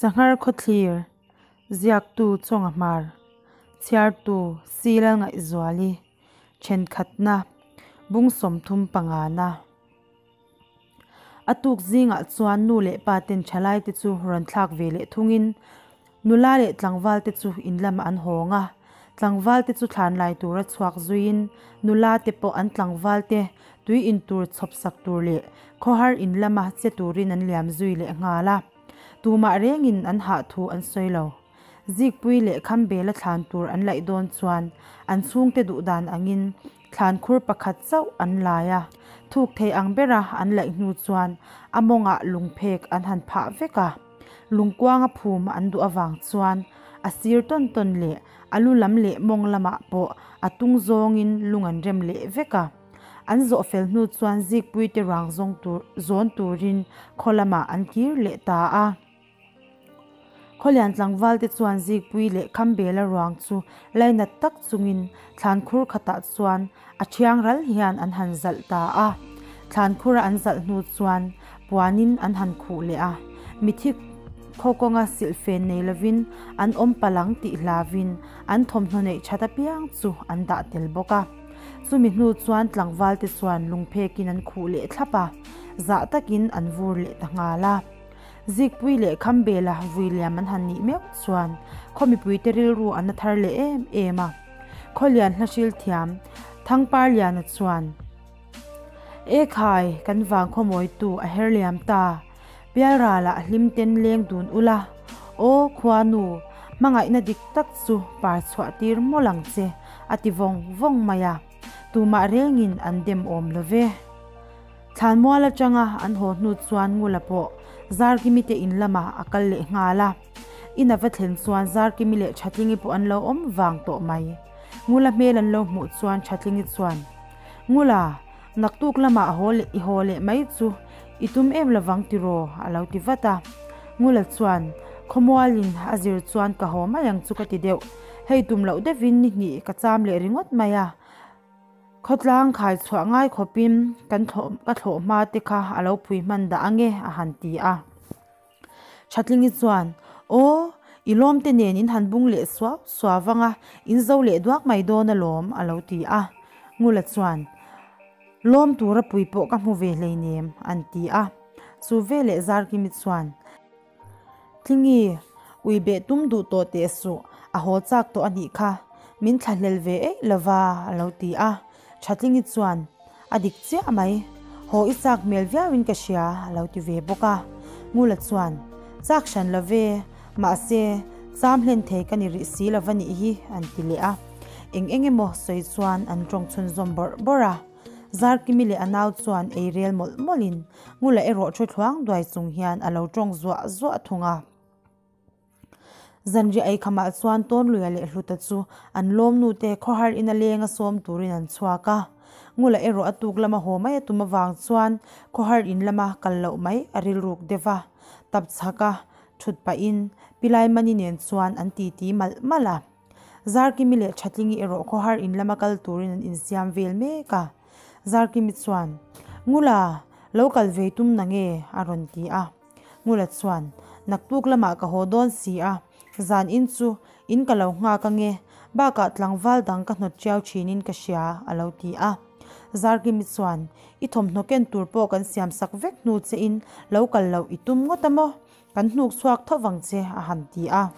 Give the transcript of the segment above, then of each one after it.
Sanghar Khawthlir, Ziaktu Chawnga Hmar, Chhiartu Sila Ngaihzuali, Thenkhatna, Bung 35 na. A tuk zingah chuan nu leh pa ten thalai te chu rawn thlak ve leh thungin nula leh tlangval te chu in lamah an hawng a, tlangval te chu thlan lai tura chhuak zuiin nula te pawh an tlangval te tui in tur chhawp sak tur leh khawhar in lama che turin an liam zui leh nghal a, tumah rengin an hah thu an sawi lo. Zikpui leh Khambela thlan tur an laih dawn chuan an chhungte duh dan angin thlan khur pakhat chauh an lai a, thuk thei ang bera an laih hnu chuan a mawngah lungphek an han phah vek a. Lungkuanga phum an duh avang chuan a sir tawn tawn leh a lu lam leh mawng lamah pawh a tung zawngin lung an rem leh vek a. An zawh fel hnu chuan Zikpuite ruang zawng tur zawn turin khaw lamah an kir leh ta a. Khawlian tlangvalte chuan Zikpui leh Khambela ruang chu lainat tak chungin thlan khur khatah chuan a thiang ral hian an han zalh ta a. Thlan khura an zalh hnu chuan puanin an han khuh leh a, mithi khaw kawnga silhfen nei lovin an awm palang tih hlavin an thawmhnaw neih that apiang chu an dah tel bawk a. Chumi hnu chuan tlangvalte chuan lungphekin an khuh leh thlap a, zah takin an vur leh ta nghal a. Zikpui leh Khambela vui liam an han nih meuh chuan khaw mipuite rilru an na thar leh em em a. Khawlian hlahril thiam Thangparliana chuan, E khai, kan vang khawmawitu a her liam ta, Pialralah hlim ten leng dun ula, aw khuanu, hmangaihna dik tak chu par chhuah tir mawlh ang che, a ti vawng vawng mai a. Tumah rengin an dem awm lo ve. Thlanmual atanga an haw hnu chuan Ngula pawh Zarkimi te in lamah a kal leh nghal a. In a va thlen chuan Zarkimi leh Thatlingi pawh an lo awm vang tawh mai. Ngula hmel an lo hmuh chuan Thatlingi chuan, Ngula, naktuk lamah haw leh i haw leh mai chu i tum em lovang tiraw? a lo ti vat a. Ngula chuan, Khawmualin a zir chuan ka haw mai ang chu ka ti deuh. Hei tum loh deuhin ni hnih ka cham leh ringawt mai a. Khawtlang khai chhuah ngai khawpin kan thlawh ka thlawh hma te kha a lo phui hman dah ange a han ti a. Thatlingi chuan, Aw, i lawm te nen in han bung leh suau suau vang a, in zo leh duak mai dawn alawm a lo ti a. Ngula chuan, Lawm tura pui pawh ka hmu ve hleinem an ti a. Chu veleh Zarkimi chuan, Tlingi, ui beh tum duh tawh teh suh, a haw chak tawh a nih kha, min thlahlel ve eih lova a lo ti a. Thatlingi chuan, A dik chiah mai, haw i chak hmel viauin ka hria a lo ti ve bawk a. Ngula chuan, Chak hran lo ve, mahse, cham hlen thei ka ni rih si lova nih hi an ti leh a. Eng eng emaw sawi chuan an tawng chhunzawm bawrh bawrh a. Zarkimi leh a nau chuan ei rel mawlh mawlhin Ngula erawh thu thluang duai chung hian a lo tawng zuah zuah thung a. Zanriah ei khamah chuan Tawnluia leh Hluta chu an lawmnute khawhar ina lenga sawm turin an chhuak a. Ngula erawh a tuk lama haw mai a tum avang chuan khawhar in lama kal loh mai a rilruk deuh va. Tap chhaka thut pahin Pilaimani nen chuan an titi malh malh a. Zarkimi leh Thatlingi erawh khawhar in lama kal turin an insiam vel mek a. Zarkimi chuan, Ngula, lo kal ve tum na nge? a rawn ti a. Ngula chuan, Naktuk lamah ka haw dawn si a, zan in chu in ka lo nghak ange, bakah tlangval dang ka hnawt tiau thinin ka hria, a lo ti a. Zarkimi chuan, I thawmhnaw ken tur pawh kan siam sak vek hnu che in lo kal loh i tum ngawt a maw? Kan hnuk chhuak tho vang che, a han ti a.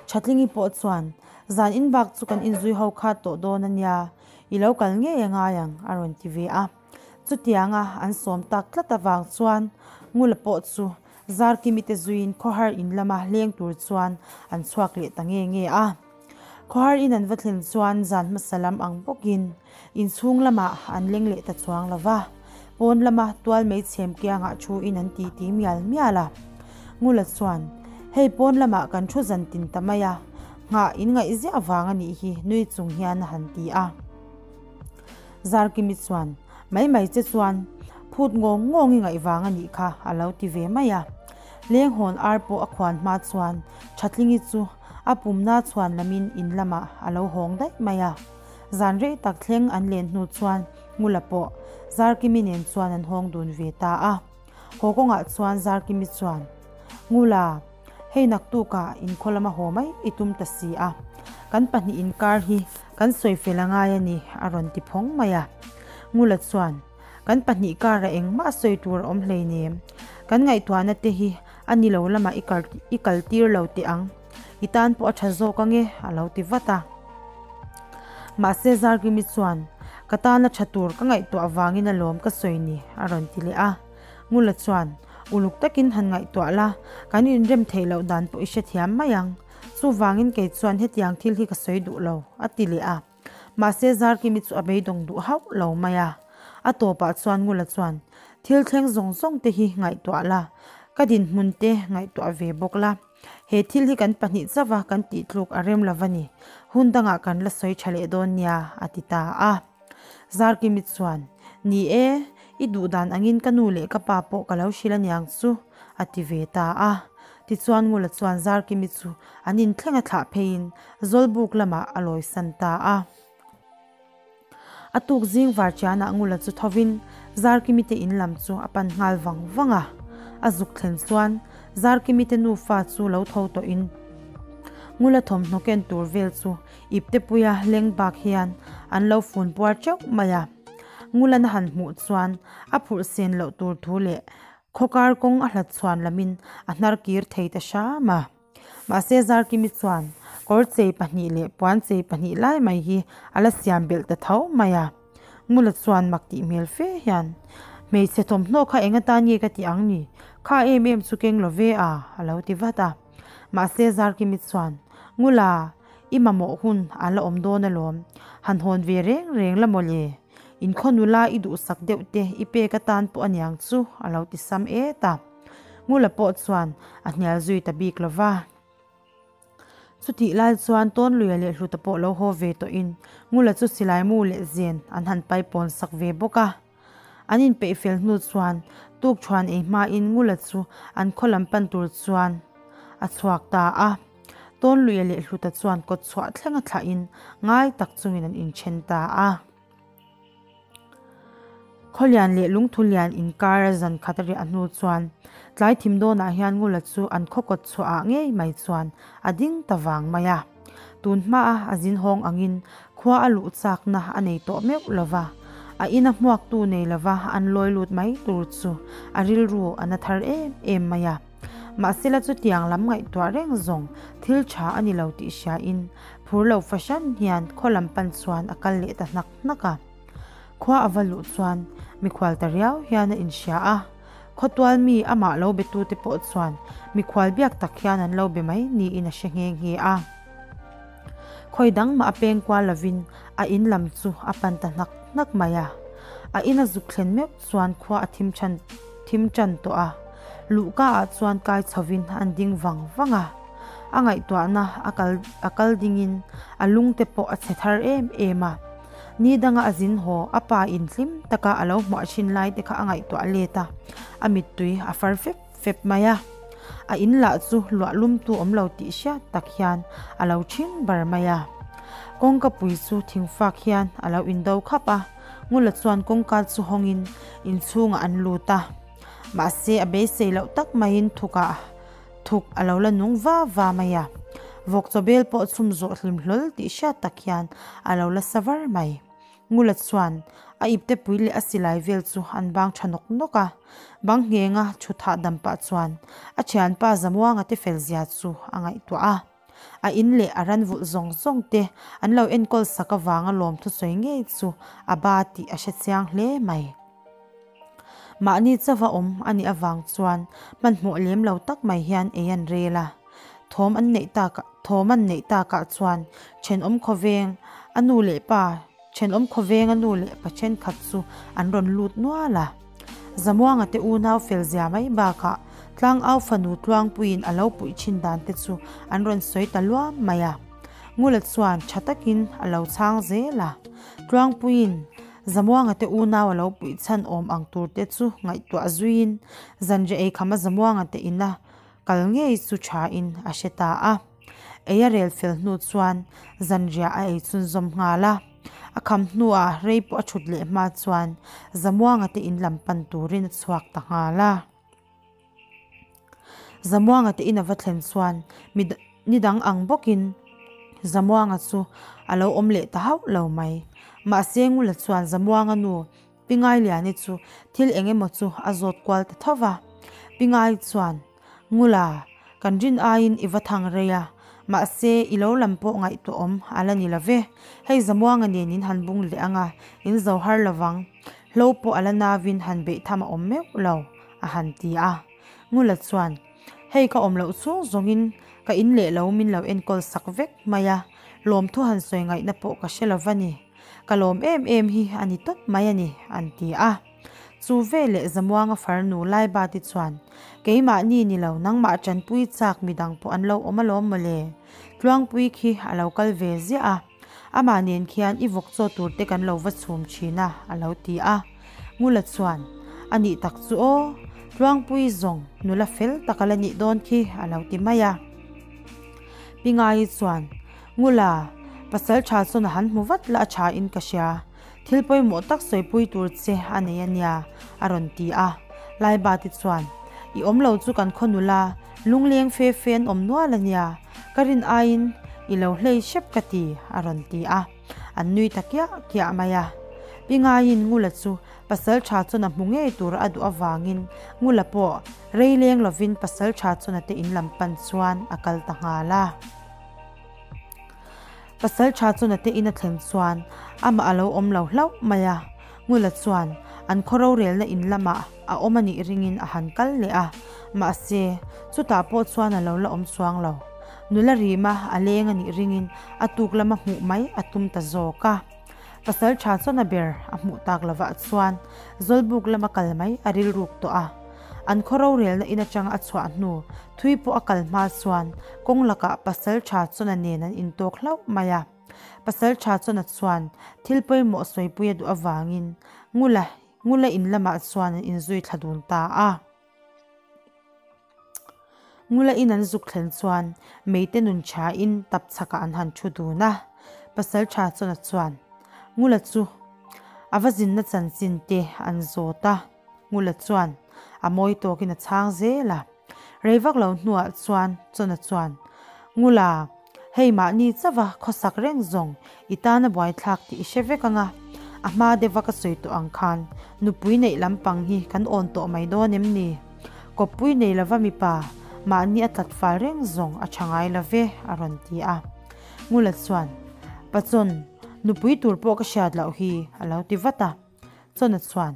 Thatlingi pawh chuan, Zan in bak chu kan inzui ho khat tawh dawn a nia, i lo kal ngei a ngai ang, a rawn ti ve a. Chutianga an sawm tak tlat avang chuan Ngula pawh chu Zarkimi te zuiin khawhar in lama leng tur chuan an chhuak leh ta nge nge a. Khawhar in an va thlen chuan zan hmasa lam ang bawkin inchhung lamah an leng leh ta chuang lo va, pawn lama tual mei chhem kiangah thu in an titi mial mial a. Ngula chuan, Hei pawn lamah kan thu zan tin ta mai a, nghah in ngaih ziah vang a nih hi nui chung hian a han ti a. Zarkimi chuan, Mai mai che chuan phut ngawng ngawng i ngaih vang a nih kha a lo ti ve mai a. Lenghawn ar pawh a khuan hma chuan Thatlingi chu a pumna chhuan lamin in lamah a lo hawng daih mai a. Zan rei tak thleng an len hnu chuan Ngula pawh Zarkimi nen chuan an hawng dun ve ta a. Haw kawngah chuan Zarkimi chuan, Ngula! Hei naktukah inkhaw lama haw mai i tum ta si a, kan pahnih inkar hi kan sawi fel a ngai a ni, a rawn ti phawng mai a. Ngula chuan, Kan pahnih karah engmah sawi tur a awm hleinem. Kan ngaihtuahna te hi a ni lo lamah i kal i kal tir lo teh ang. I tan pawh a tha zawk ange, a lo ti vat a. Mahse Zarkimi chuan, Ka tana tha tur ka ngaihtuah vangin alawm ka sawi ni, a rawn ti leh a. Ngula chuan, Uluk takin han ngaihtuah la, kan inrem theih loh dan pawh i hrethiam mai ang. Chuvangin kei chuan hetiang thil hi ka sawi duh lo, a ti leh a. Mahse Zarkimi chu a beidawng duh hauh lo mai a. A tawpah chuan Ngula chuan, Thil thleng zawng zawng te hi ngaihtuah la, ka dinhmun te ngaihtuah ve bawk la. He thil hi kan pahnih chauha kan tih tluk a rem lo va ni. Hun dangah kan la sawi tha leh dawn nia, a ti ta a. Zarkimi chuan, Ni e, i duh dan angin ka nu leh ka pa pawh ka lo hrilh aniang chu, a ti ve ta a. Tichuan Ngula chuan Zarkimi chu an inthleng a thlah pheiin Zawlbuk lamah a lawisan ta a. A tuk zing varchianah Ngula chu thovin Zarkimi te in lam chu a pan nghal vang vang a. A zuk thlen chuan Zarkimi te nufa chu lo tho tawhin Ngula thawmhnaw ken tur vel chu iptepuia leng bak hian an lo fun puar teuh mai a. Ngulan a han hmuh chuan a phurh sen loh tur thu leh khawkar kawng a hlat chhuan lamin a hnar kir thei ta hram a. Mahse Zarkimi chuan kawr chei pahnih leh puan chei pahnih lai mai hi a la siam belh ta tho mai a. Ngula chuan mak tih hmel fe hian, Hmeichhe thawmhnaw kha eng atan nge ka tih ang ni? Kha em em chu keng lo ve a, a lo ti vat a. Mahse Zarkimi chuan, Ngula, i mamawh hun a la awm dawn alawm. Han hawn ve reng reng la mawle. Inkhaw nula i duhsak deuh te i pek atan pawh aniang chu, a lo ti sam et a. Ngula pawh chuan a hnial zui ta bik lo va. Chutih lai chuan Tawnluia leh Hluta pawh lo haw ve tawhin Ngula chu silai mu leh zen an han paipawn sak ve bawk a. An inpeih fel hnu chuan tukṭhuan ei hmain Ngula chu an khaw lam pan tur chuan a chhuak ta a. Tawnluia leh Hluta chuan kawtchhuah thlenga thlahin ngai tak chungin an inṭhen ta a. Khawlian leh Lungthulian inkar a zan khat a riah hnu chuan tlai thim dawnah hian Ngula chu an khaw kawt chhuah ah ngei mai chuan a ding ta vang mai a. Tun hmaa a zin hawng angin khua a luh chakna a nei tawh meuh lo va, a ina hmuaktu nei lova an lawi lut mai tur chu a rilru a na thar em em mai a. Mahsela chutiang lam ngaihtuah reng zawng thil tha a ni lo tih hriain Phur lo fahran hian khaw lam pan chuan a kal leh ta hnak hnak a. Khua a va luh chuan mikhual ta riau hian a inhria a. Khawtual mi amah lo betute pawh chuan mikhual biak tak hian an lo be mai niin a hre nghe nghe a. Khawi dang mah a peng kual lovin a in lam chu a pan ta hnak hnak mai a. A in a zuk thlen meuh chuan khua a thim than thim tan tawh a. Luhka ah chuan kai chhovin an ding vang vang a. A ngaihtuahna a kal a kal dingin a lungte pawh a chhe thar em em a. Ni danga a zin haw a pa in hlim taka a lo hmuah thin lai te kha a ngaihtuah let a, a mittui a far fep fep mai a. A in lah chu luah lumtu awm lo tih hriat tak hian a lo thing bar mai a. Kawngka pui chu thingfak hian a lo indo khap a, Ngula chuan kawngka chu hawngin inchhungah an lut a. Mahse a beisei loh tak maiin thukah Thuk a lo la nung va va mai a, vawk chaw bel pawh chhum zawh hlim hlawl tih hriat tak hian a lo la sa var mai. Ngula chuan a ipte pui leh a silai vel chu an bang tha nawk nawk a, bang nghenga thut hahdam pah chuan a thianpa Zamuanga te fel zia chu a ngaihtuah a. A in leh a ran vulh zawng zawng te an lo enkawl sak avanga lawm thusawi ngei chu a ba tih a hre chiang hle mai. Mahni chauha awm a nih avang chuan hmanhmawh lem lo tak mai hian ei an rel a. Thawm an neih takah thawm an neih takah chuan thenawm khawveng a nu leh pa thenawm khawveng a nu leh pa thenkhat chu an rawn lut nual a. Zamuanga te unau fel zia mai bakah tlangau fanu tluangpuiin a lo puih thin dan te chu an rawn sawi ta luam mai a. Ngula chuan tha takin a lo chhang zel a. Tluangpuiin Zamuanga te unau a lo puih chhan awm ang tur te chu ngaihtuah zuiin zanriah ei khama Zamuanga te ina kal ngei chu thain a hre ta a. Ei a rel fel hnu chuan zanriah a ei chhunzawm nghal a. A kham hnuah rei pawh a thut leh hma chuan Zamuanga te in lam pan turin a chhuak ta nghal a. Zamuanga te in a va thlen chuan mi ni dang ang bawkin Zamuanga chu a lo awm leh ta hauh lo mai. Mahse Ngula chuan Zamuanga nu Pingailiani chu thil eng emaw chu a zawt kual ta tho va. Pingai chuan, Ngula, kan rin aiin i va thang rei a, mahse i lo lam pawh ngaihtuah awm a la ni lo ve. Hei Zamuanga nen in han bung leh ang a, in zo har lo vang. Hlo pawh a la navin han beih tham a awm meuh lo, a han ti a. Ngula chuan, Hei ka awm loh chhung zawngin ka in leh lo min lo enkawl sak vek mai a, lawmthu han sawi ngaihna pawh ka hre lo va ni. Ka lawm em em hi a ni tawp mai a ni, an ti a. Chu veleh Zamuanga farnu Laibati chuan, Keimahni ni lo, nangmah tanpui chak midang pawh an lo awm alawm mawle. Tluangpui khi a lo kal ve ziah a, amah nen khian i vawk chaw tur te kan lo va chhum thin a, a lo ti a. Ngula chuan, A nih tak chu aw, Tluangpui zawng nula fel tak a la nih dawn khi, a lo ti mai a. Pingai chuan, Ngula, pasal tha chuan a han hmu vat la a tha in ka hria. Thil pawimawh tak sawipui tur che a nei a nia, a rawn ti a. Laibati chuan, I awm lo chu kan khaw nula, lungleng fe fe an awm nual a nia, ka rin aiin i lo hlei hrep ka ti, a rawn ti a. An nui ta kiah kiah mai a. Pi Ngaiin Ngula chu pasal tha chuan a hmu ngei tur a duh avangin Ngula pawh rei leng lovin pasal tha chuan a te in lam pan chuan a kal ta nghal a. Pasal tha chuan a te in a thlen chuan amah a lo awm lo hlauh mai a, Ngula chuan an khaw rorelna in lamah a awm a nih ringin a han kal leh a, mahse chutah pawh chuan a lo la awm chuang lo. Nula rima a leng a nih ringin a tuk lama hmuh mai a tum ta zawk a. Pasal tha chuan a ber a hmuh tak lovah chuan Zawlbuk lama kal mai a rilruk tawh a. An khaw rorelna in atanga a chhuah hnu thui pawh a kal hma chuan kawng lakah pasal tha chuan a nen an intawk hlauh mai a. Pasal tha chuan a chuan thil pawimawh sawipui a duh avangin Ngula Ngula in lamah chuan an inzui thla dun ta a. Ngula in an zuk thlen chuan Meite nun tha in tap chhakah an han thu dun a. Pasal tha chuan a chuan Ngula chu a va zinna chanchin te an zawt a. Ngula chuan a mawi tawkin a chhang zel a. Rei vak lo hnuah chuan Chawna chuan, Ngula, hei mahni chauha khawsak reng zawng i tana buaithlak tih i hre vek ang a, a hma deuha ka sawi tawh ang khan nupui neih lampang hi kan awn tawh mai dawn em ni? Kawppui nei lova mipa mahni a tlat fal reng zawng a tha ngai lo ve, a rawn ti a. Ngula chuan, Pachawn, nupui tur pawh ka hriat loh hi, a lo ti vat a. Chawna chuan,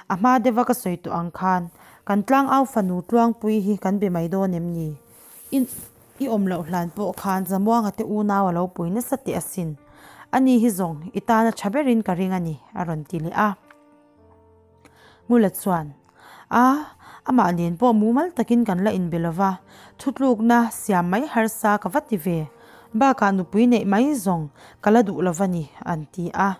A hma deuha ka sawi tawh ang khan, kan tlangau fanu Tluangpui hi kan be mai dawn em ni? I i awm loh hlan pawh khan Zamuanga te unau a lo pui nasa teh asin. Ani hi zawng i tana tha berin ka ring a ni, a rawn ti leh a. Ngula chuan, A, amah nen pawh mumal takin kan la inbe lo va, thutlukna siam mai harsa ka va ti ve. Bakah nupui neih mai zawng ka la duh lo va ni, an ti a.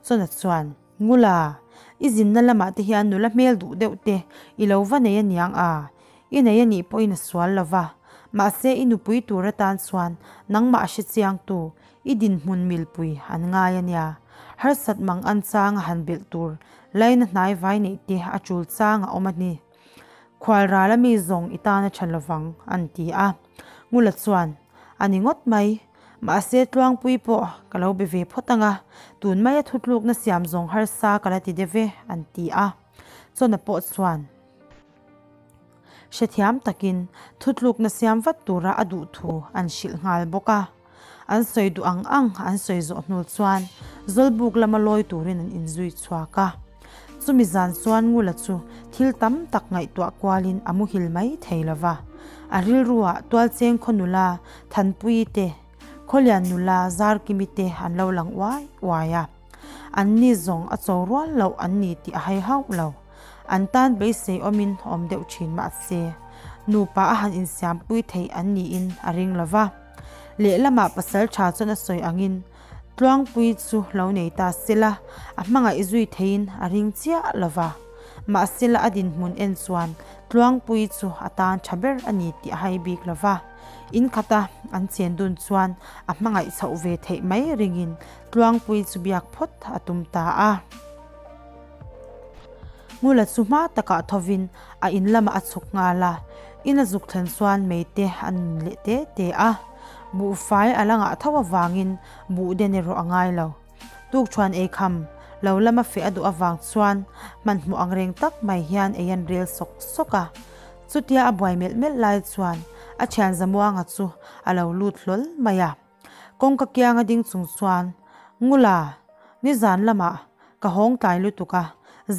Chawna chuan, Ngula, i zinna lamah te hian nula hmel duh deuh te i lo va nei aniang a, i nei anih pawhin a sual lo va, mahse i nupui tur atan chuan nangmah a hre chiangtu, i dinhmun milpui an ngai ania. Harsat mang an changa han belh tur laina hnai vai neih te a tul chang a awm a ni. Khual ral a mi zawng i tan a tha lovang, an ti a. Ngula chuan, A ni ngawt mai. Mahse Tluangpui pawh ka lo be ve phawt ang a, tun maia thutlukna siam zawng harsa ka la ti deuh e, an ti a. Chawna pawh chuan hrethiam takin thutlukna siam vat tura a duh thu an hrilh nghal bawk a. An sawi duh ang ang an sawi zawh hnu chuan Zawlbuk lama lawi turin an inzui chhuak a. Chumi zan chuan Ngula chu thil tam tak ngaihtuah kualin a muhil mai thei lo va. A rilruah Tualcheng khaw nula Thanpuii te, Khawlian nula Zarkimi te an lo lang uai uai a. An ni zawng a cho rual loh an ni tih a hai hauh lo. An tan beisei awmin awm deuh thin mahse, nupa a han insiampui theih an niin a ring lo va. Lehlamah pasal tha chuan a sawi angin Tluangpui chu lo nei ta sela, a hmangaih zui theiin a ring chiah lo va. Mahsela a dinhmun en chuan Tluangpui chu a tan tha ber a ni tih a hai bik lo va. In khata an chen dun chuan a hmangaih chhoh ve theih mai ringin Tluangpui chu biak phawt a tum ta a. Ngula chu hma takah thovin a in lamah a chhuk nghal a, in a zuk thlen chuan meite a nun leh te te a. Buhfai a la ngah tho avangin buh den erawh a ngai lo. Tukṭhuan ei kham lo lama feh a duh avang chuan hmanhmawh ang reng tak mai hian ei an rel sawk sawk a. Chutia a buai melh melh lai chuan a thian Zamuanga chu a lo lut hlawl mai a. Kawngka kianga ding chung chuan, Ngula, nizan lamah ka hawng tlai lutuk a,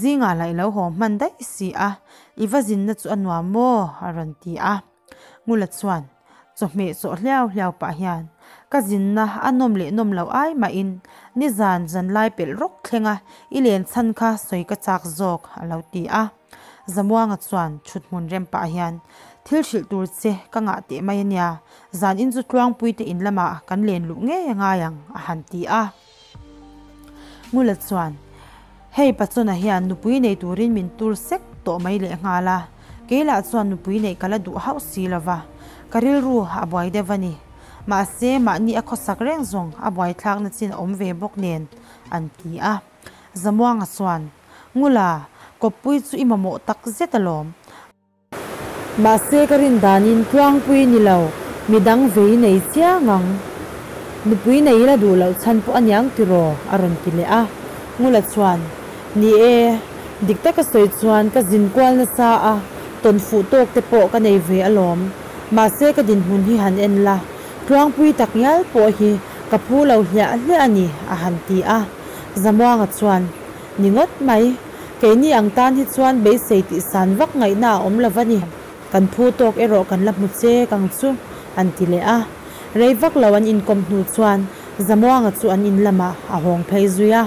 zingah lah i lo haw hman daih si a, i va zinna chu a nuam maw? a rawn ti a. Ngula chuan chawhmeh chawh hliau hliau pah hian, Ka zinna a nawm leh nawm loh ai mahin nizan zanlai pelh rawk thlenga i len chhan kha sawi ka chak zawk, a lo ti a. Zamuanga chuan thut hmun rem pah hian, Thil hrilh tur che ka ngah teh mai a nia, zan in chu tluangpui te in lamah kan len luh ngei a ngai ang, a han ti a. Ngula chuan, Hei Pachona hian nupui nei turin min tur sek tawh mai leh nghal a, kei lah chuan nupui neih ka la duh hauh si lo va, ka rilru a buai deuh a ni. Mahse, mahni a khawsak reng zawng a buaithlakna chin a awm ve bawk nen, an ti a. Zamuanga chuan, Ngula, kawppui chu i mamawh tak zet alawm. Mahse ka rin danin tluangpui ni lo, midang vei nei chiang ang. Nupui nei ila duh loh chhan pawh aniang tiraw? a rawn ti leh a. Ngula chuan, Ni e, dik taka sawi chuan ka zin kual nasa a, tawn fuh tawk te pawh ka nei ve alawm. Mahse ka dinhmun hi han en la, tluangpui tak ngial pawh hi ka phu lo hliah hliah a ni, a han ti a. Zamuanga chuan, Ni ngawt mai. Keini ang tan hi chuan beisei tih san vak ngaihna a awm lo va ni. Kan phu tawk erawh kan la hmu che kang chu, an ti leh a. Rei vak lo an inkawm hnu chuan Zamuanga chu an in lamah a hawng phei zui a.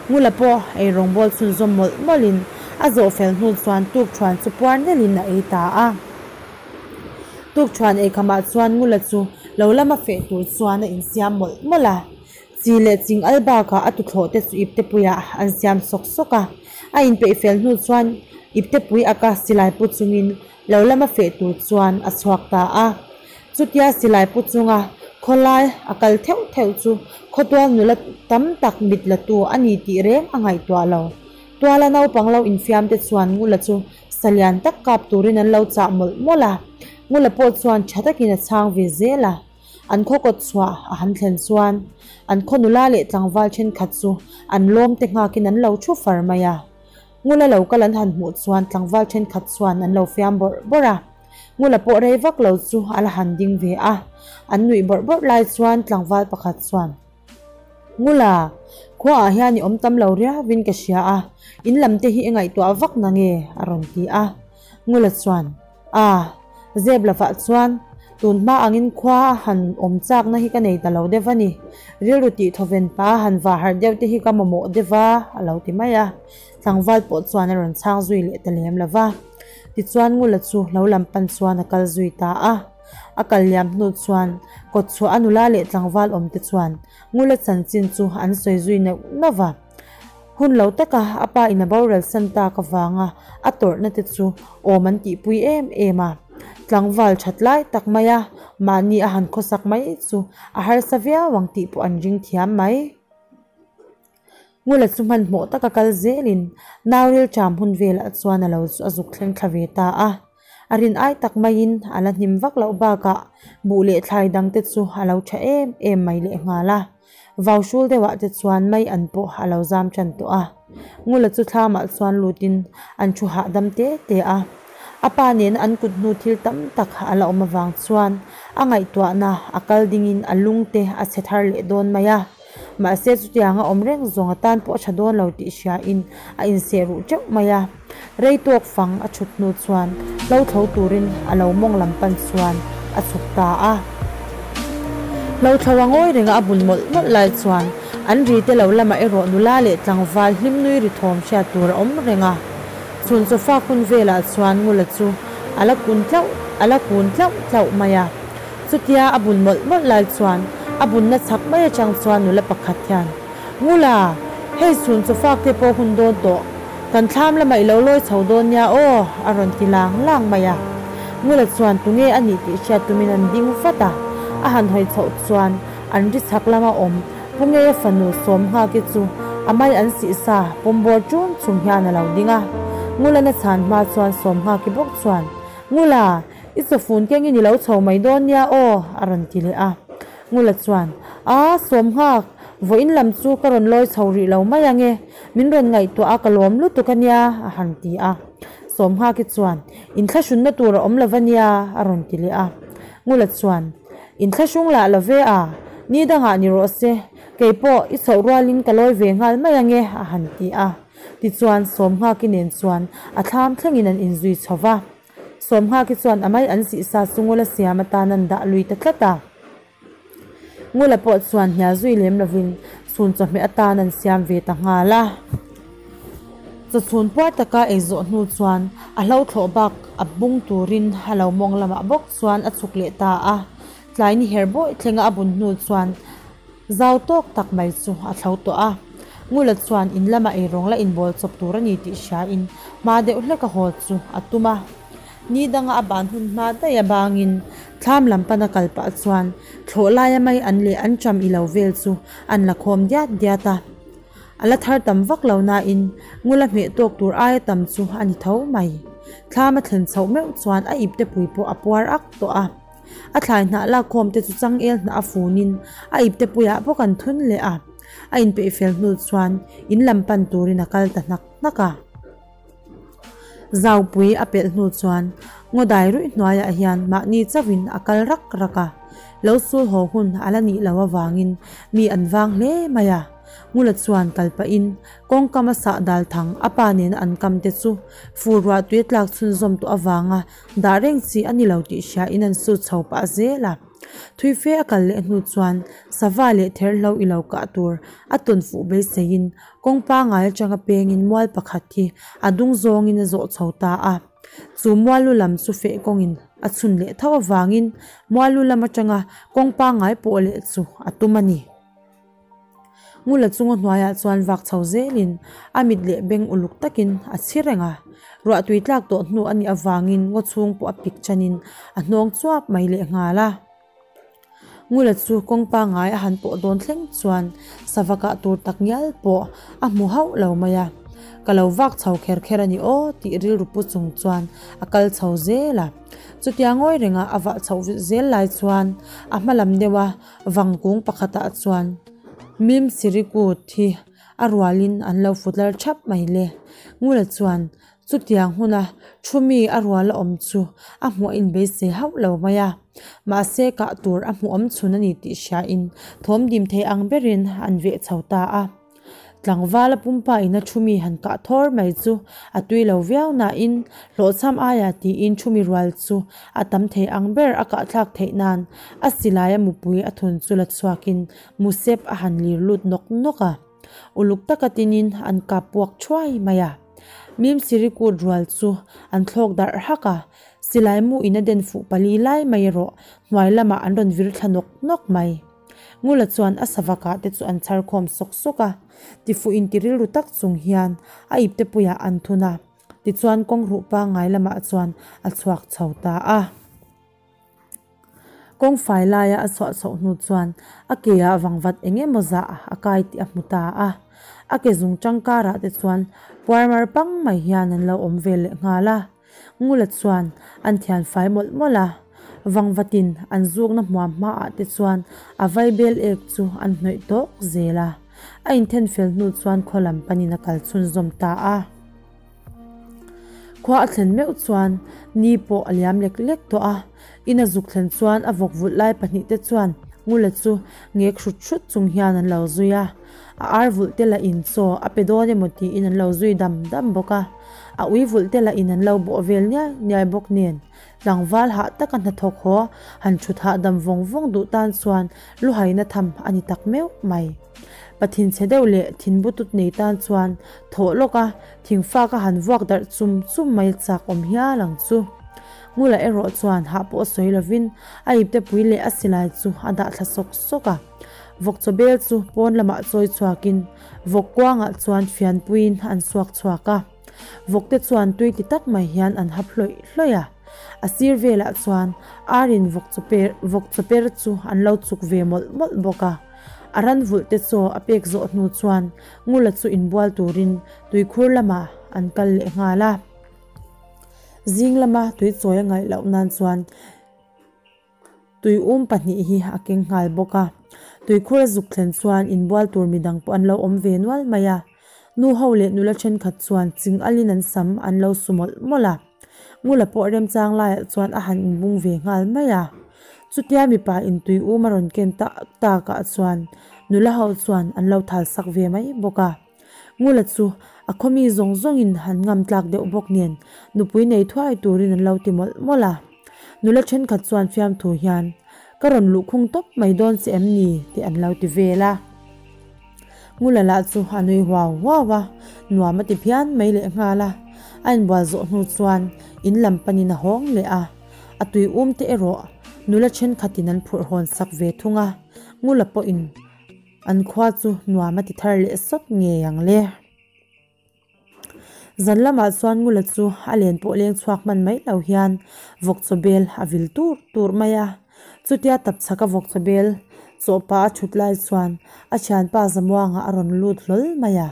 Ngula pawh ei rawngbâwl chhunzawm mawlh mawlhin a zawh fel hnu chuan tukṭhuan chu puar nelhin a ei ta a. Tukṭhuan eikhamah chuan Ngula chu lo lama feh tur chuan a insiam mawlh mawlh a. Chi leh ching al bakah a tuthlawh te chu iptepuiah an siam sawk sawk a. A inpeih fel hnu chuan iptepui aka silai pu chungin lo lama feh tur chuan a chhuak ta a. Chutia silai pu chunga khawlai a kal theuh theuh chu khawtual nula tam tak mit la tu a ni tih reng a ngaihtuah lo. Tuala naupang lo infiam te chuan Ngula chu salian tak kap turin an lo chah mawlh mawlh a. Ngula pawh chuan tha takin a chhang ve zel a. An khaw kawt chhuah a han thlen chuan an khaw nula leh tlangval thenkhat chu an lawm te nghakin an lo thu far mai a. Ngula lo kal an han hmuh chuan tlangval thenkhat chuan an lo fiam bawrh bawrh a. Ngula pawh rei vak lo chu a la han ding ve a. An nuih bawrh bawrh lai chuan tlangval pakhat chuan, Ngula, khuaah hian i awm tam lo riauin ka hria a, in lam te hi i ngaihtuah vak na nge? a rawn ti a. Ngula chuan, A, zep lovah chuan tun hma angin khua a han awm chakna hi ka nei ta lo deuh a ni. Rilru tih thawven pa han va harh deuh te hi ka mamawh deuh a, a lo ti mai a. Tlangval pawh chuan a rawn chhang zui leh ta lem lo va. Tichuan Ngula chu lo lam pan chuan a kal zui ta a. A kal liam hnu chuan kawtchhuah a nula leh tlangval awm te chuan Ngula chanchin chu an sawi zui neuh neuh va. Hun lo taka a pa in a boral san tak avanga a tawrhna te chu awm an tihpui em em a. Tlangval that lai tak maia mahni a han khawsak mai chu a harsa viau ang tih pawh an ring thiam mai. Ngula chu hmanhmawh taka kal zelin Nauril ṭam hun velah chuan a lo chu a zuk thleng thla ve ta a. A rin ai tak maiin a la hnim vak loh bakah buh leh thlai dangte chu a lo ṭha em em mai lehnghal a. Vau hrul deuhah te chuan mai an pawh a lo zam tan tawh a. Ngula chu thlamah chuan lutin an thu hahdam te te a. A pa nena an kut hnu thil tam tak a la awm avang chuan a ngaihtuahna a kal dingin a lung te a chhe thar leh dawn mai a. Mahse chutiang a awm reng zawng atan pawh a tha dawn lo tih hriain a inseh ruh teuh mai a. Rei tawk fang a chhut hnu chuan hlo thlo turin a lo mawng lam pan chuan a chhuk ta a. Hlo thlo a ngawi renga a bun mawlh mawlh lai chuan an ri te lo lamah erawh nula leh tlangval hlim nui ri thawm hriat tur a awm reng a. Chhun chawfak hun velah chuan Ngula chu a la kun tlauh a la kun tlauh tlauh mai a. Chutia a bun mawlh mawlh lai chuan a bunna chhak mai atang chuan nula pakhat hian, Ngula, hei chhun chawfak te pawh hun dawn tawh. Kan thlam lamah i lo lawi chho dawn nia aw, a rawn ti lang lang mai a. Ngula chuan tunge a nih tih hriat tumin an ding vat a. A han hawi chhoh chuan an ri chhak lama awm Pu Ngeia fanu Sawmnghaki chu a mai an sih sa pawm bawr ṭun chung hian a lo ding a. Ngula'n a chhan hma chuan Sawmnghaki bawk chuan, Ngula, i chawfun kengin i lo chho mai dawn nia aw, a rawn ti leh a. Ngula chuan, A, Sawmnghak, vawiin lam chu ka rawn lawi chho rih lo mai ang e, min rawn ngaihtuah a ka lawm lutuk a nia, a han ti a. Sawmnghaki chuan, Inthlahrunna tur a awm lo va nia, a rawn ti leh a. Ngula chuan, Inthlahrung lah lo ve a, ni dangah ni rawh se, kei pawh i chhoh rualin ka lawi ve nghal mai ang e, a han ti a. Tichuan, Sawmnghaki nen chuan a thlam thlengin an inzui chho va. Sawmnghaki chuan a mai an sihsa chu Ngula siam atan an dah lui ta tlat a. Ngula pawh chuan hnial zui lem lovin chhun chawhmeh atan an siam ve ta nghal a. Chawchhun puar taka ei zawh hnu chuan a hlo thlawh bak a bung turin a lo mawng lamah bawk chuan a chhuk leh ta a. Tlai ni her bawih thlenga a bun hnu chuan zau tawk tak mai chu a thlo tawh a. Ngula chuan in lama eirawng la inbawl chawp tur a ni tih hriain hma deuh hleka haw chu a tum a. Ni danga a ban hun hma daih a bangin thlam lam pana kal pah chuan thlawh laia mai an leh an cham i lo vel chu an la khawm diat diat a. A la thar tam vak lo nain ngula hmeh tawk tur aia tam chu a ni tho mai. Thlam a thlen chhoh meuh chuan a ipte pui pawh a puar ak tawh a. A thlai hnah lakkhawm te chu changel hnah a funin a ipte puiah bawk an thun leh a. A inpeih fel hnu chuan in lam pan turin a kal ta hnak hnak a. Zaupui a pelh hnu chuan Ngawdai ruih hnuaiah hian mahni chauhin a kal rak rak a, lo sul haw hun a la nih loh avangin mi an vang hle mai a. Ngula chuan kal pahin kawngkam a sah dal thang a pa nena an kam te chu fur ruah tui a tlak chhunzawm tawh avanga dah reng chi a ni lo tih hriain an sut chho pah zel a. Thui fe a kal leh hnu chuan sava leh therhlo i lo kah tur a tawn fuh beiseiin Kawng pangai atanga pengin mual pakhat hi a dung zawngin a zawh chho ta a. Chu mual lu lam chu feh kawngin a chhun leh tho avangin mual lu lam atanga kawng pangai pawh leh chu a tum a ni. Ngula chunga hnuaiah chuan vak chho zelin a mit leh beng uluk takin a chhi reng a. Ruahtui tlak tawh hnu a nih avangin ngaw chhung pawh a pik chanin a hnawng chuap mai leh nghal a. Ngula chu kawng pangai a han pawh dawn thleng chuan sava kah tur tak ngial pawh a hmu hauh lo mai a, ka lo vak chho kher kher a ni aw tih rilru pu chung chuan a kal chho zel a. Chutia ngawi renga a vah chhoh zel lai chuan a hma lam deuha vangkung pakhatah chuan Mim Sirikut hi a rualin an lo futlar thap mai le. Ngula chuan Chutiang huna thu mi a rual a awm chu a hmuh a inbeisei hauh lo mai a, mahse kah tur a hmuh awm chhun a ni tih hriain thawm dim thei ang berin an veh chho ta a. Tlangvala pumpa ina thu mi han kah thawr mai chu a tui lo viau nain hlawhchham aia tiin thu mi rual chu a tam thei ang ber a kahthlak theih nan a silaia mupui a thun chu la chhuakin musep a han lir lut nawk nawk a. Uluk taka tinin an kap puak thuai mai a. Mim Sirikut rual chu an thlawk darh hak a, silai mu in a den fuh pali lai mai erawh hnuai lamah an rawn vir thla nawk nawk mai. Ngula chuan a savakah te chu an chhar khawm sawk sawk a, tifuh in ti rilru tak chung hian a ipte puiah an thun a, tichuan kawng ruh pangngai lamah chuan a chhuak chho ta a. Kawng fai laia a chhuah chhoh hnu chuan a ke ah vangvat eng emaw zah a kai tih a hmu ta a. A ke zung tangkarah te chuan puar mar pang mai hian an lo awm ve leh nghal a. Ngula chuan an thian fai mawlh mawlh a. Vangvatin an zukna hmuam hmaah te chuan a vaibel ek chu an hnawih tawk zel a. A inthen fel hnu chuan khaw lam panin a kal chhunzawm ta a. Khua a thlen meuh chuan ni pawh a liam lek lek tawh a, in a zuk thlen chuan a vawk vulh lai pahnih te chuan Ngula chu ngek hrut hrut chung hian an lo zui a, a ar vulh te lah in chaw a pe dawn emaw tiin an lo zui dam dam bawk a, a ui vulh te lah in an lo bawh vel niai niai bawk nen tlangval hah taka hnathawk haw han thut hahdam vawng vawng duh tan chuan luhaina tham a ni tak meuh mai. Pathin chhe deuh leh thin butut nei tan chuan thawh lawk a, thingfak a han vuak darh chum chum mai chak awm hial ang chu. Ngula erawh chuan hah pawh sawi lovin a ipte pui leh a silai chu a dah thla sawk sawk a. Vawk chaw bel chu pawn lamah chawi chhuakin vawk kuangah chuan fianpuiin an suak chhuak a. Vawkte chuan tui ti tak mai hian an hap hlawih hlawih a. A sir velah chuan arin vawk chaw per vawk chaw per chu an lo chuk ve mawlh mawlh bawk a. A ran vulh te chaw a pek zawh hnu chuan Ngula chu inbual turin tuikhur lamah an kal leh nghal a. Zing lama tui chawi a ngaih loh nan chuan tui um pahnih hi a keng nghal bawk a. Tuikhur a zuk thlen chuan inbual tur midang pawh an lo awm ve nual mai a. Nu ho leh nula thenkhat chuan ching alin an sam an lo su mawlh mawlh a. Ngula pawh remchang laiah chuan a han inbung ve nghal mai a. Chutia mipa in tui um a rawn ken tak takah chuan nula ho chuan an lo thal sak ve mai bawk a. Ngula chu a khaw mi zawng zawngin han ngam tlak deuh bawk nen nupui nei thuai turin an lo ti mawlh mawlh a. Nula thenkhat chuan fiamthu hian, Ka rawn luhkhung tawp mai dawn che em ni? tih an lo ti vel a. Ngula lah chu a nui huau huau a, nuam a ti phian mai leh nghal a. A inbual zawh hnu chuan in lam panin a hawng leh a, a tui um te erawh nula thenkhatin an phurh hawn sak ve thung a, Ngula pawhin an khua chu nuam a ti thar leh sawt ngei ang le. Zan lamah chuan Ngula chu a len pawh leng chhuak hman mai lo hian vawk chaw bel a vil tur tur mai a. Chutia tapchhaka vawk chaw bel chawhpa a thut lai chuan a thianpa Zamuanga a rawn lut hlawl mai a.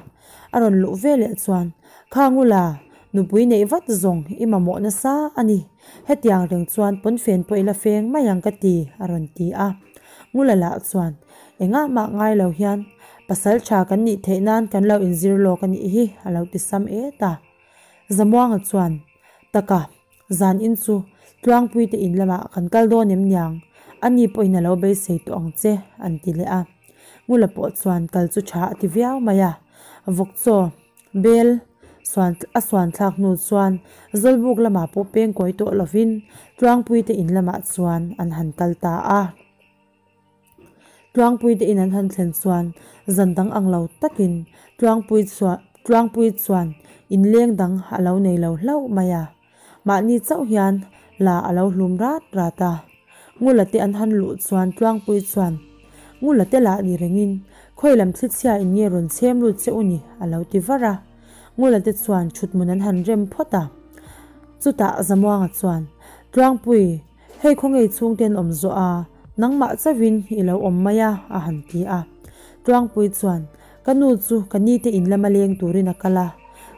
A rawn luh ve leh chuan, Kha Ngula, nupui neih vat zawng i mamawh nasa a ni. Hetiang reng chuan pawnfen pawh i la feng mai ang ka ti, a rawn ti a. Ngula lah chuan, Engah mah ngai lo hian pasal tha kan nih theih nan kan lo inzir lawk a nih hi, a lo ti sam et a. Zamuanga chuan, Taka, zan in chu Tluangpuite in lamah kan kal dawn em niang, ani pawhin a lo beisei tawh ang che, an ti leh a. Ngula pawh chuan kal chu tha a ti viau mai a. Vawkchaw, bel, suan a suan thlak hnu chuan Zawlbuk lamah pawh peng kawi tawh lovin Tluangpuite in lamah chuan an han kal ta a. Tluangpui te in an han thlen chuan zan dang ang lo takin Tluangpui chuan Tluangpui chuan inleng dang a lo nei lo hlauh mai a. Mahni chauh hian la a lo hlum rat rat a. Ngula te an han luh chuan Tluangpui chuan, Ngula te lah ni rengin khawi lam thlichhia in nge rawn chhem lut che u ni a lo ti var a. Ngula te chuan thuthmun an han rem phawt a. Chutah Zamuanga chuan, Tluangpui, Hei khawngei chhungten awm zawh a, nangmah chauhin i lo awm mai a, a han ti a. Tluangpui chuan, Ka nu chu ka ni te in lama leng turin a kal a,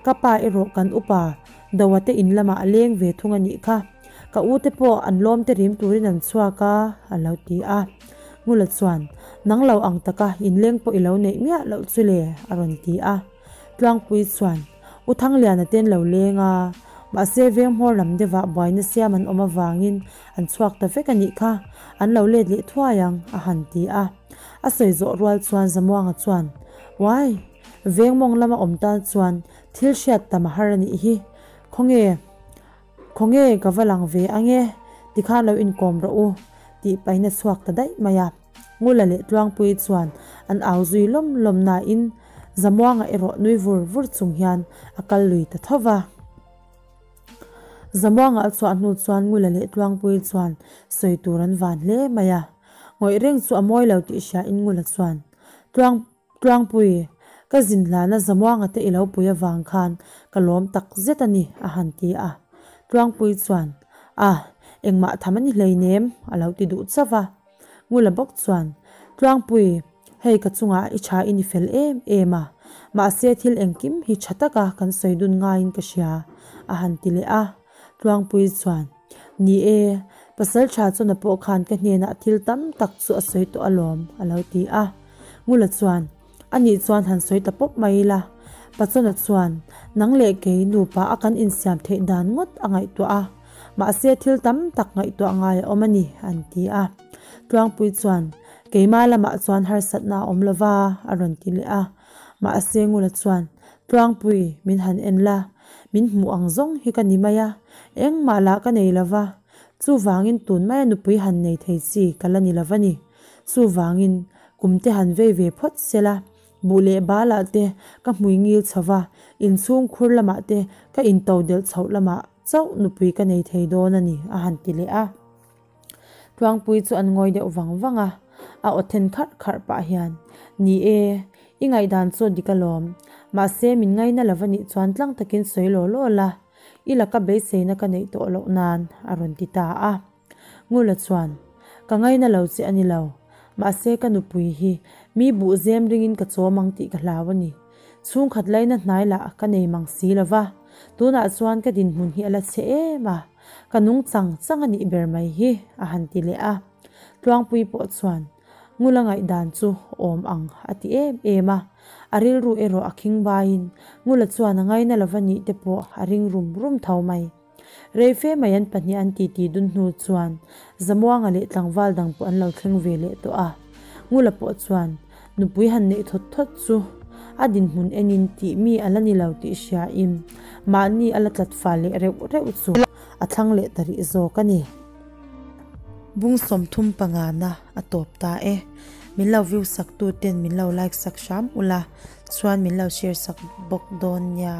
ka pa erawh kan upa Doa te in lamah a leng ve thung a nih kha. Ka u te pawh an lawm te rim turin an chhuak a, a lo ti a. Ngula chuan, Nang lo ang taka inleng pawh i lo neih miah loh chu le, a rawn ti a. Tluangpui chuan, U Thangliana ten lo leng a, mahse Venghmawr lam deuhah buaina siam an awm avangin an chhuak ta vek a nih kha, an lo let leh thuai ang, a han ti a. A sawi zawh rual chuan Zamuanga chuan, Uai, Vengmawng lama awm tan chuan thil hriat tam a har a nih hi, khawnge, khawnge ka va lang ve ange, tikhan lo inkawm rawh u, tih pahin a chhuak ta daih mai a. Ngula leh Tluangpuii chuan an au zui lawm lawm nain Zamuanga erawh nui vur vur chung hian a kal lui ta tho va. Zamuanga a chhuah hnu chuan Ngula leh Tluangpuii chuan sawi tur an van hle mai a. Ngawih reng chu a mawi lo tih hriain Ngula chuan, Tluang. Tluangpui, ka zin hlana Zamuanga te i lo pui avang khan ka lawm tak zet a ni, a han ti a. Tluangpui chuan, A, engmah tham a ni hleinem, a lo ti duh chauh a. Ngula bawk chuan, Tluangpui, hei ka chungah i tha i ni fel em em a, mahse thil engkim hi tha taka kan sawi dun ngaiin ka hria, a han ti leh a. Tluangpui chuan, Ni e, pasal tha chawna pawh khan ka hnenah thil tam tak chu a sawi tawh alawm, a lo ti a. Ngula chuan, Anih chuan han sawi ta pawp mai ila. Pachawna chuan, Nang leh kei nupa a kan insiam theih dan ngawt a ngaihtuah a, mahse thil tam tak ngaihtuah ngai a awm a ni, an ti a. Tluangpui chuan, Keimah lamah chuan harsatna a awm lova, a rawn ti leh a. Mahse Ngula chuan, Tluangpui, min han en la, min hmuh ang zawng hi ka ni mai a, engmah lah ka nei lova, chuvangin tun maia nupui han nei thei chi ka la ni lova ni. Chuvangin, kum te han vei ve phawt se la, buh leh balah te ka hmui ngil chho va, inchhung khur lamah te ka into delh chhoh lamah chauh nupui ka nei thei dawn a ni, a han ti leh a. Tluangpui chu an ngawi deuh vang vang a, a aw then kharh kharh pah hian, Ni e, i ngaihdan chu a dik alawm. Mahse, min ngaina lova nih chuan tlang takin sawi law law la, i laka beiseina ka neih tawh loh nan, a rawn ti ta a. Ngula chuan, Ka ngaina lo che a ni lo. Mahse ka nupui hi mi buh zem ringin ka chawm ang tih ka hlau a ni. Chhungkhat laina hnai lah ka nei mang si lo va, tunah chuan ka dinhmun hi a la chhe em a, ka nung chang chang a nih ber mai hi, a han ti leh a. Tluangpui pawh chuan Ngula ngaihdan chu awm ang a ti em em a, a rilru erawh a khing baiin Ngula chuan a ngaina lova nih te pawh a ring rum rum tho mai. Rei fe mai an pahnih an titi dun hnu chuan Zamuanga leh tlangval dang pawh an lo thleng ve leh tawh a. Ngula pawh chuan nupui han neih thawt thawt chu a dinhmun enin tih mi a la ni lo tih hriain mahni a la tlat fal leh reuh reuh chu a thlang leh ta rih zawk a ni. Bung 35 na a tawp ta e. Min lo view sak tu ten min lo like sak hram ula chuan min lo share sak bawk dawn nia.